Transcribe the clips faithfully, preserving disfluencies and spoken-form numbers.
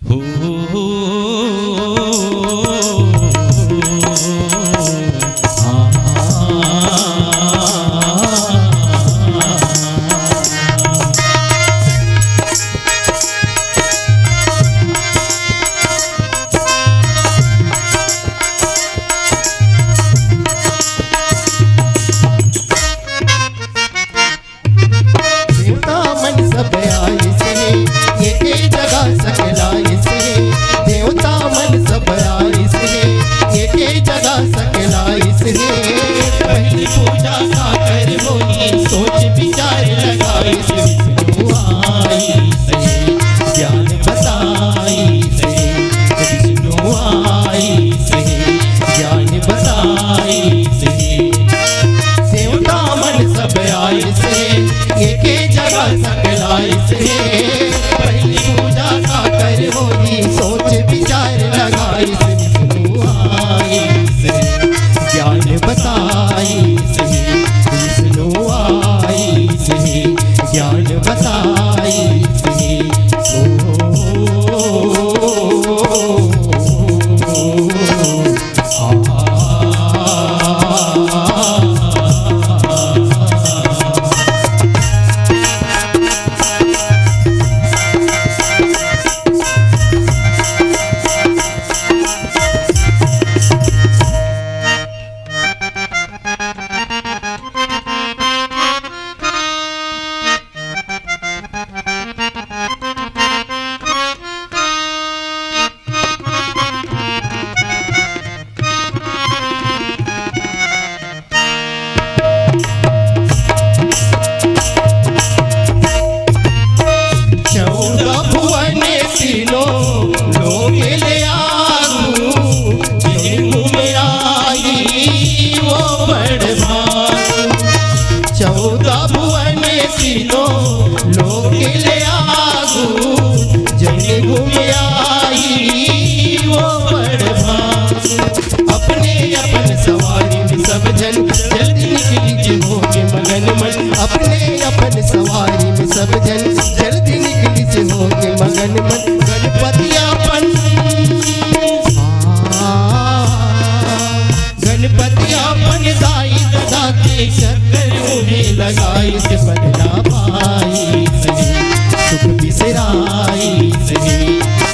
देवता मन सब आइस हे, एके जगह सकलाइस हे। देवता मन सब आइस हे, एके जगह सकलाइस हे। पहली पूजा काकर होही, सोच विचार लगाइस। विष्णु आइस हे, ज्ञान बताइस हे। विष्णु आइस हे, ज्ञान बताइस हे। देवता मन सब आइस हे, एके जगह सकलाइस हे। पहली पूजा काकर होही, सोच विचार लगाइस। विष्णु आइस हे, ज्ञान बताइस हे। विष्णु आइस हे, ज्ञान बताइस हे। ओ, ओ, ओ, ओ, ओ, ओ, ओ, ओ, चौदह भुवन तीनों लोक ले आगू, जेन घूम आही वो बड़ भागू। चौदह भुवन तीनों लोक ले आगू, जेन घूम आही वो बड़ भागू। अपने अपन सवारी में सब झन जल्दी निकलिस होके मगन मन। अपने अपन सवारी में सब झन जल्दी निकलिस होके मगन मन। गणपति अपन, हाँ, गणपति अपन दाई ददा के चक्कर उहे लगाइस। पद ला पाइस हे, सुख बिसराइस हे।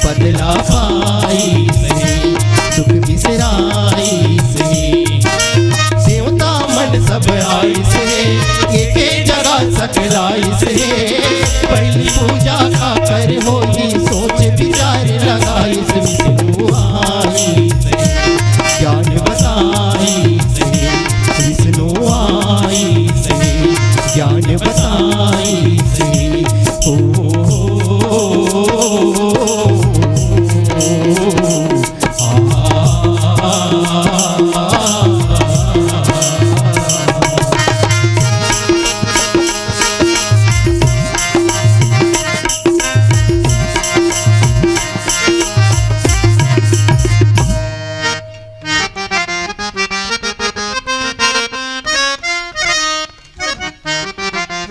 पद ला पाइस हे, सुख बिसराइस हे। देवता मन सब आइस हे, एके जगह सकलाइस हे। पहली पूजा काकर होही, सोच विचार लगाइस। विष्णु आइस हे, ज्ञान बताइस हे। विष्णु आइस हे, ज्ञान बताइस हे। ओ, ओ, ओ, ओ, ओ, ओ, ओ, ओ, ओ, ओ, ओ, ओ, ओ, ओ, ओ,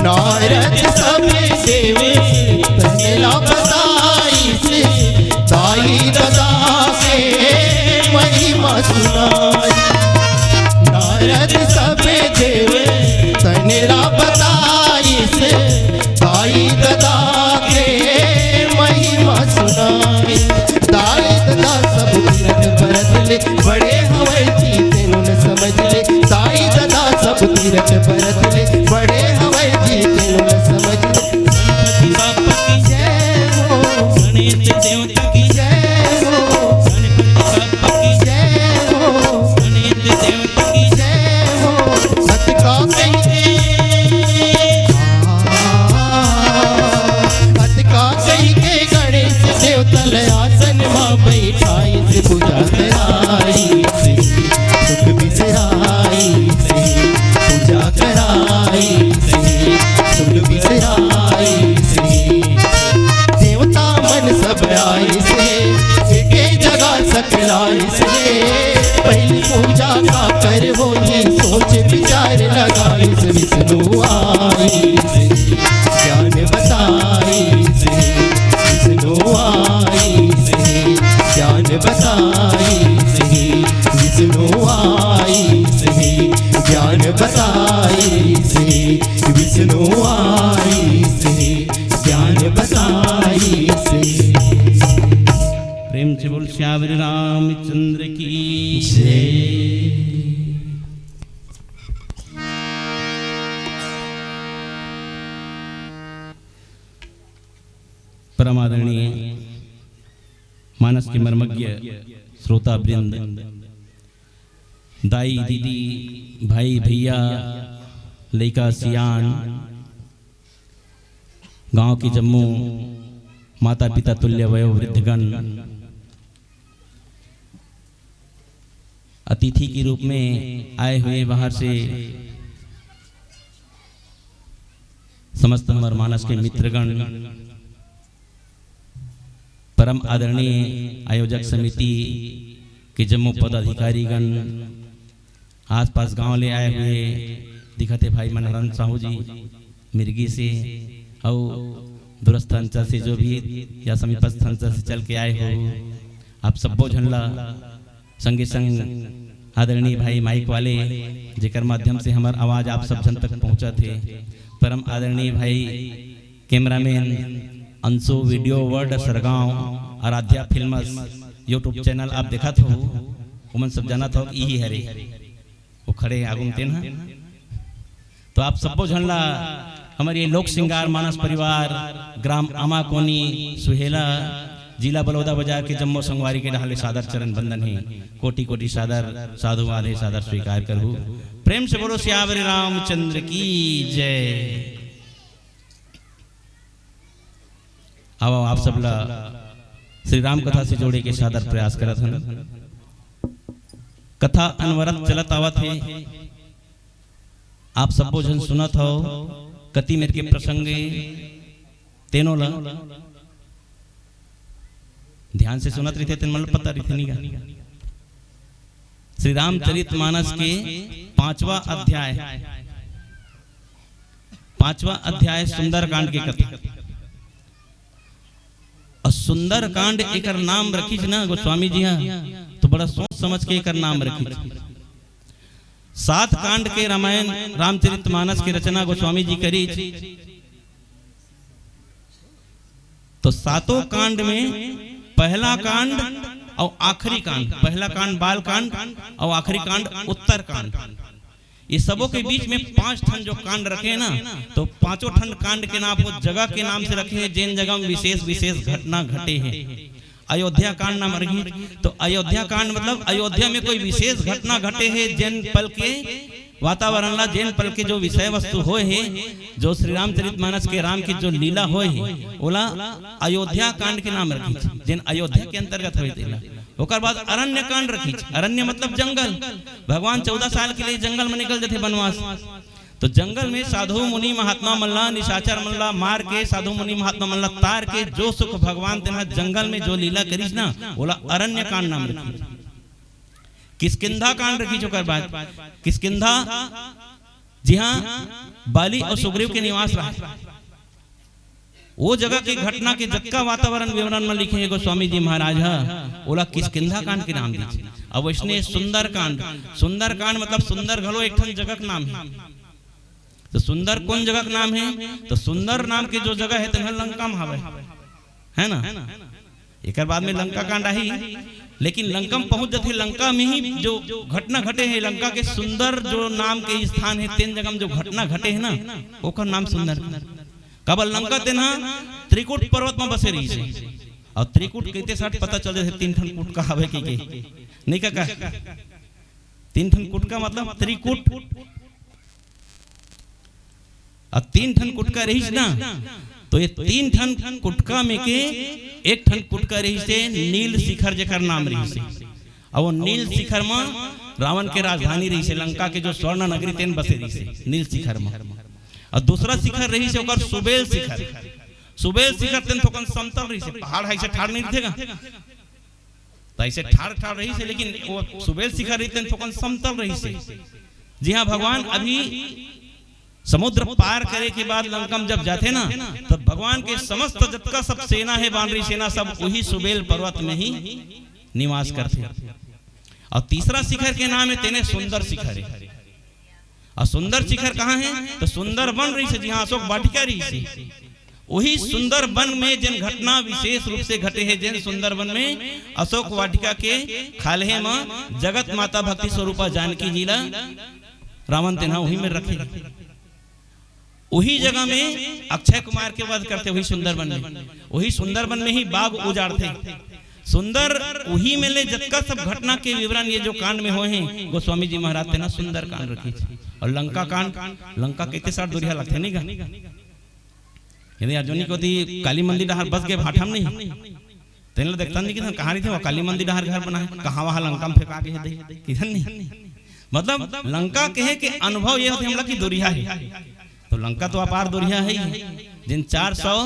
नारद सब देव तन ला बताइस, दाई ददा के महिमा सुनाइस। नारद सब देव तन ला बताइस, दाई ददा के महिमा सुनाइस। दाई ददा सब तीरथ बरत ले बड़े हवय जी तेनो ल समझ ले। दाई ददा सब तीरथ बरत ले बड़े हवय जी तेनो ल समझ ले। गणपति बापा की जय हो, गणेश देवता की जय हो, गणपति बापा की जय हो, गणेश देवता की जय हो। सत का कहिथे विष्णु आइस हे, ज्ञान बताइस हे, विष्णु आइस हे, ज्ञान बताइस हे, विष्णु आइस हे, ज्ञान बताइस हे, विष्णु आइस हे, ज्ञान बताइस हे। प्रेम से बोल सियावर रामचंद्र की जय। परम आदरणीय मानस के मर्मज्ञ श्रोता वृंद, दाई दीदी, भाई भैया, लइका सियान, गांव के जम्मो माता पिता तुल्य वयोवृद्धगण, अतिथि के रूप में आए हुए बाहर से समस्त हमर मानस के मित्रगण, परम आदरणीय आयोजक समिति के जम्मो पदाधिकारीगण, आसपास गांव ले आए हुए दिखत हे भाई मनहरन साहू जी मिर्गी से, अउ दूरस्थ अंचल से जो भी या समीपस्थ अंचल से चल के आए हो, आप सब्बो झन ला, संगे संग आदरणीय भाई माइक वाले, जेकर माध्यम से हमर आवाज आप सब झन तक पहुंचत हे, परम आदरणीय भाई cameraman Anshu video world Sargaon, Aradhya films YouTube channel आप देखत हो, ओमन सब जानत हो कि इही हरे, वो खड़े आगू में तेन ह। तो आप सब्बो झन ला हमर ये लोक सिंगार मानस परिवार, ग्राम आमाकोनी सुहेला, जिला बलौदा बाजार के जम्मो संगवारी के डहार ले सादर चरण बंदन हे। कोटि कोटि सादर साधुवाद हे, सादर स्वीकार करहु। प्रेम से बोलो सियावर रामचंद्र की जय। आओ, आप सब ला श्री राम कथा से जोड़े के सादर प्रयास करत हन। कथा अनवरत चलत आवत हे, आप सब्बो झन सुनत हव, कति मेर के प्रसंग ए, तेनो ला ध्यान से सुनत रहिथे, तेन मन ल पता रहिथे, नहीं गा? श्री रामचरित मानस के पांचवा अध्याय, पांचवा अध्याय सुंदरकांड के कथा। अउ सुंदरकांड एकर नाम रखिस ना गोस्वामी जी हा, तो बड़ा सोच समझ के एकर नाम रखिस। सात कांड के रामायण रामचरित मानस के रचना गोस्वामी जी करिस। तो सातों कांड में पहला कांड अउ आखिरी कांड, पहला कांड बाल कांड अउ आखिरी कांड उत्तर कांड, ये सबों के बीच में पांच ठन जो कांड रखे हैं ना, तो पांचों ठन कांड के नाम वो जगह के नाम से रखे हैं, जेन जगह में विशेष विशेष घटना घटे हैं। अयोध्या कांड नाम रखिस, तो अयोध्या कांड मतलब अयोध्या में कोई विशेष घटना घटे हे, जेन पल के वातावरण ला, जेन पल के जो विषय वस्तु होए हे, जो श्री रामचरित मानस के राम की जो लीला होए हे, ओला अयोध्या कांड के नाम रखिस, जेन अयोध्या के अंतर्गत होए तेला। ओकर बाद अरण्य कांड रखिस, अरण्य मतलब जंगल। भगवान चौदह साल के लिए जंगल में निकल जथे बनवास। तो जंगल में साधु मुनि महात्मा मन ला, निशाचर मन ला मार के, साधु मुनि महात्मा मन ला तार के, जो सुख भगवान तेन ह जंगल में जो लीला करिस ना, ओला अरण्य कांड नाम रखिस। किष्किंधा कांड रखिस ओकर बाद। किष्किंधा, जिहां बाली अउ सुग्रीव के निवास रहा, वो जगह के घटना के जतका वातावरण विवरण में लिखे हे गोस्वामी जी महाराज ह, ओला किष्किंधा कांड के नाम दीस। अब वैसने सुंदर कांड, सुंदर कांड मतलब सुंदर घलो एक ठन जगह के नाम हे। तो सुंदर कौन जगह के नाम हे? तो सुंदर नाम के जो जगह हे, तेन ह लंका में हवय, है ना? एकर बाद में लंका कांड आही, लेकिन लंका में पहुंच जथे, लंका में ही जो घटना घटे हे, लंका के सुंदर जो नाम के स्थान हे, तेन जगह में जो घटना घटे हे ना, ओकर नाम सुंदर। काबर लंका तेन ह त्रिकूट पर्वत म बसे रहिस हे। अउ त्रिकूट कहिते साठ पता चल जाथे तीन ठन कुटका हवे कहिके। नहीं का, का? तीन ठन कुटका मतलब त्रिकूट। अउ तीन ठन कुटका रहिस ना, तो ये तीन ठन कुटका में के एक ठन कुटका रहिस हे नील शिखर, जेकर नाम रहिस हे। अउ वो नील शिखर म रावण के राजधानी रहिस हे, लंका के जो स्वर्ण नगरी तेन बसे रहिस हे नील शिखर म। अउ दूसरा शिखर रहिस हे ओकर सुबेल शिखर। सुबेल शिखर तेन थोकन समतल रहिस हे, पहाड़ ह अइसे ठाढ़ नहीं रहिथे गा, त अइसे ठाढ़ ठाढ़ रहिस हे, लेकिन वो सुबेल शिखर रहिस तेन थोकन समतल रहिस हे। जी हाँ, भगवान अभी समुद्र पार करे के बाद लंका में जब जाथे ना, तब भगवान के समस्त जतका सब सेना हे, बानरी सेना, सब वही सुबेल पर्वत में ही निवास करथे। और तीसरा शिखर के नाम हे तेने सुंदर शिखर हे। और सुंदर शिखर कहाँ हे? तो सुंदर वन रहिसे, जिहाँ अशोक वाटिका रहिसे, वही सुंदर वन में जेन घटना विशेष रूप से घटे हे, जेन सुंदर वन में अशोक वाटिका के खाल्हे म जगत माता भक्ति स्वरूपा जानकी जी ला रावण तेन ह वही में रखे। वही जगह में अक्षय कुमार के वध करथे, वही सुंदरबन में, वही सुंदरबन में ही बाघ उजाड़थे। सुंदर वही में ले जतका सब घटना के विवरण ये जो कांड में होए हे, गोस्वामी जी महाराज तेन ह सुंदर कांड रखिस। और लंका कांड, लंका कितने साठ दुरिहा लगथे नहीं गा? यदि अर्जुनी कोती काली मंदिर डहार बस के भाठा म नहीं, तेन ल देखथन नहीं कि कहाँ रहिथे, वो काली मंदिर डहार घर बना हे, कहाँ वहाँ लंका में फेंका गे हे दे, किधर नहीं। मतलब लंका कहे के अनुभव ये होथे हमला कि दुरिहा हे। तो लंका तो अपार दुरिहा हे ही, जेन चार सौ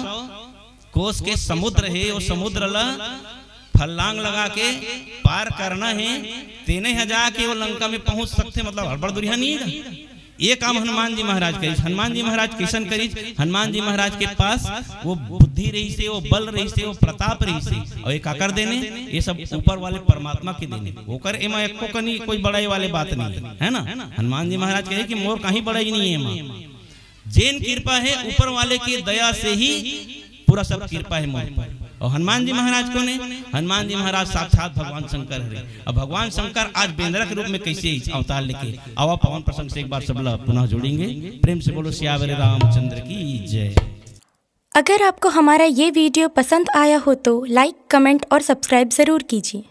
कोस के समुद्र हे, वो समुद्र ला फल्लांग लगा के पार करना हे, तेने ह जाके वो लंका में पहुंच सकथे, मतलब हड़बड़ दुरिहा नहीं हे। ये काम हनुमान जी महाराज करिस। हनुमान जी महाराज कइसन करिस? हनुमान जी महाराज के पास वो बुद्धि रहिसे, वो बल रहिसे, वो प्रताप रहिसे। और ये काकर देने? ये सब ऊपर वाले परमात्मा के देने। ओकर एमा एको कनी कोई बड़ाई वाले बात नहीं हे, है ना? हनुमान जी महाराज कहे कि मोर कहीं बड़ाई नहीं हे एमा। जेन कृपा हे ऊपर वाले के दया से ही पूरा सब कृपा हे मोर पर। और हनुमान जी महाराज कोन हे? हनुमान जी महाराज साक्षात भगवान शंकर हरे। अब भगवान शंकर आज बेंदरा के रूप में कैसे अवतार लेके आवा, पावन प्रसंग से एक बार सबला पुनः जोड़ेंगे। प्रेम से बोलो सियावर रामचंद्र की जय। अगर आपको हमारा ये वीडियो पसंद आया हो तो लाइक, कमेंट और सब्सक्राइब ज़रूर कीजिए।